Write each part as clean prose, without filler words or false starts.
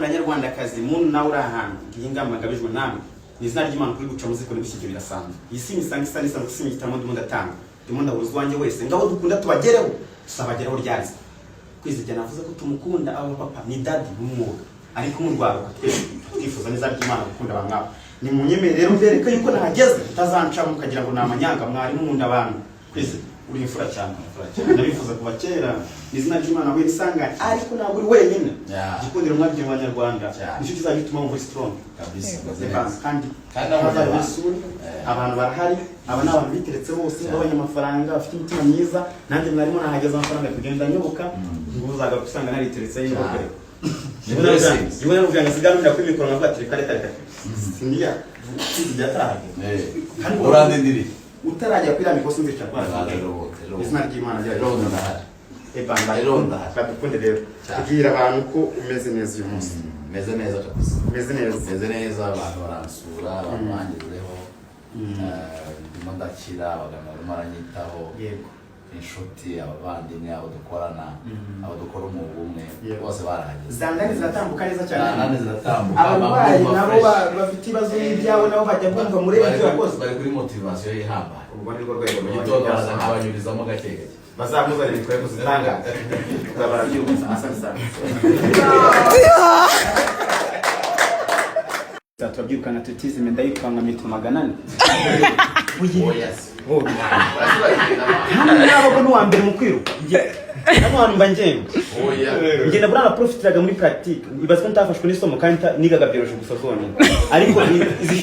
Banyarwanda, Nyarwandakazi, muntu nawe uri ahantu, ngiyi ingamba ngabijwe namwe ni izina ry'Imana kuri guca muziko n'ibishyikyo birasanzwe. Iyi si imisanga isa n'isanzwe, si igitaramo ndimo ndatanga, ndimo ndahuza uwanjye wese ngabo dukunda tubagereho, tuzabageraho ryari? Kwizigira navuze ko tumukunda. Aba papa ni daddy n'umwuga, ariko nk'urwaruka twese twifuza neza ry'Imana gukunda abantu nk'abo. Ni munyemerere rero mbereke yuko nahageze, mutazancamo mukagira ngo ni amanyanga. Mwari mukunda abantu. Kwizigira, uri imfura cyane, ndabifuza kuva kera. Ni izina ry'Imana huye n'isanganya, ariko ntabwo uri wenyine. Igikundiro mwabwiye mu Banyarwanda nicyo kizajya gituma wumva uri strong. Kabisa, meze Eba, neza. kandi Kandi hazaba abanyarwanda. isura abantu barahari. Aba ni abantu biteretse bose b'abanyamafaranga, bafite imitima myiza. Nanjye mwarimo nahageze, amafaranga ari kugenda nyoboka, ngo uzagaruka usanga nariteretse y'ingofero. Ni blessings. Rimwe naruvuga ngo siganumbira kuri mikoro, nkavuga ati: "Reka, reka, reka, sindiya kwizigira atarahagera." Kandi urandindiriye. Utaragera kuri iriya mikoro sinzicara. Ejo bundi, ejo bundi. Izina ry'Imana Ejo bundi ndahari. Eba. Ejo bundi ndahari. Badukunde rero. Cyane. Bwira abantu ko umeze neza uyu munsi. Meze neza kabisa. Umeze neza. Meze neza, abantu baransura, abantu bangezeho. Ndimo ndakira, abaganga barimo baranyitaho. Inshuti, abavandimwe, abo dukorana, abo dukora umwuga umwe, bose barahageze. Zandani ziratambuka neza cyane. Zandani ziratambuka. Abarwayi bamwumva nabo fresh. Bafite ibibazo nk'ibyawe nabo bajya bumva muri Bari ibyo wakoze. bari kuri motivation ihambaye. Ubwo ni rwo rwego. Mu gitondo baraza nkabanyurizamo gake gake. Bazamuzanira ibikoresho zitanga, barabyumva. Asante sana. Turabyirukana athlétisme, ndayipanga metero 400. Oya se. Hano nabaga n'uwa mbere mu kwiruka. Hano hantu mba ngenda. Oya. Ngenda buriya naprofitiraga muri pratique. Ibaze ko ntafashwe n'isomo kandi nigaga biology gusa zonyine, ariko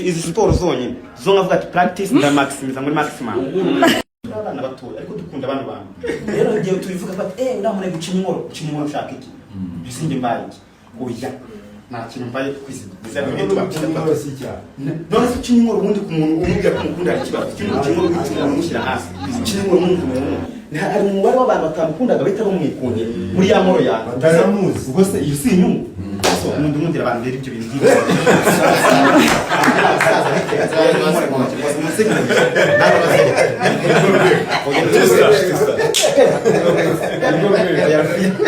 izi siporo zonyine zo nkavuga ati practice ndamaximiza muri maximum. Turi abana batoya ariko dukunda bano bantu. Rero igihe tubivuga bati: "Eh, uriya muntu ari gucinya inkoro." Gucinya inkoro ushaka iki? Mbese njye mbaye iki? Oya, nta kintu mbaye. Kwizigama. None se ucinya inkoro ubundi ku muntu umubwira ko umukunda hari ikibazo? Ucinya inkoro wica umuntu, umushyira hasi. Ucinya inkoro umuntu hari umubare w'abantu batamukundaga bahita bamwikundira muri ya nkoro yawe. Bataramuzi. Ubwo se iyo si inyungu? So nkunda, nkundira abantu rero ibyo bintu by'ibyo. Abasaza biteretse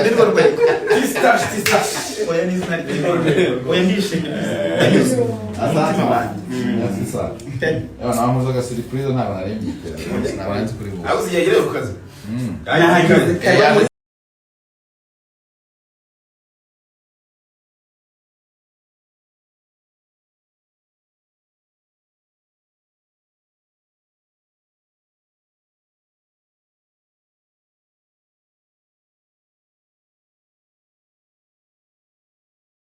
nirwo rwego. Oya, ni izina ry'Imana. Oya, ndishimye, ndanyuzwe umutima wanjye. Nawe nkoze agasurprise, ntabwo nari mbyiteze, ntabwo nari nzi kuri buze. Aho uziyegereye ku kazi. Nahageze.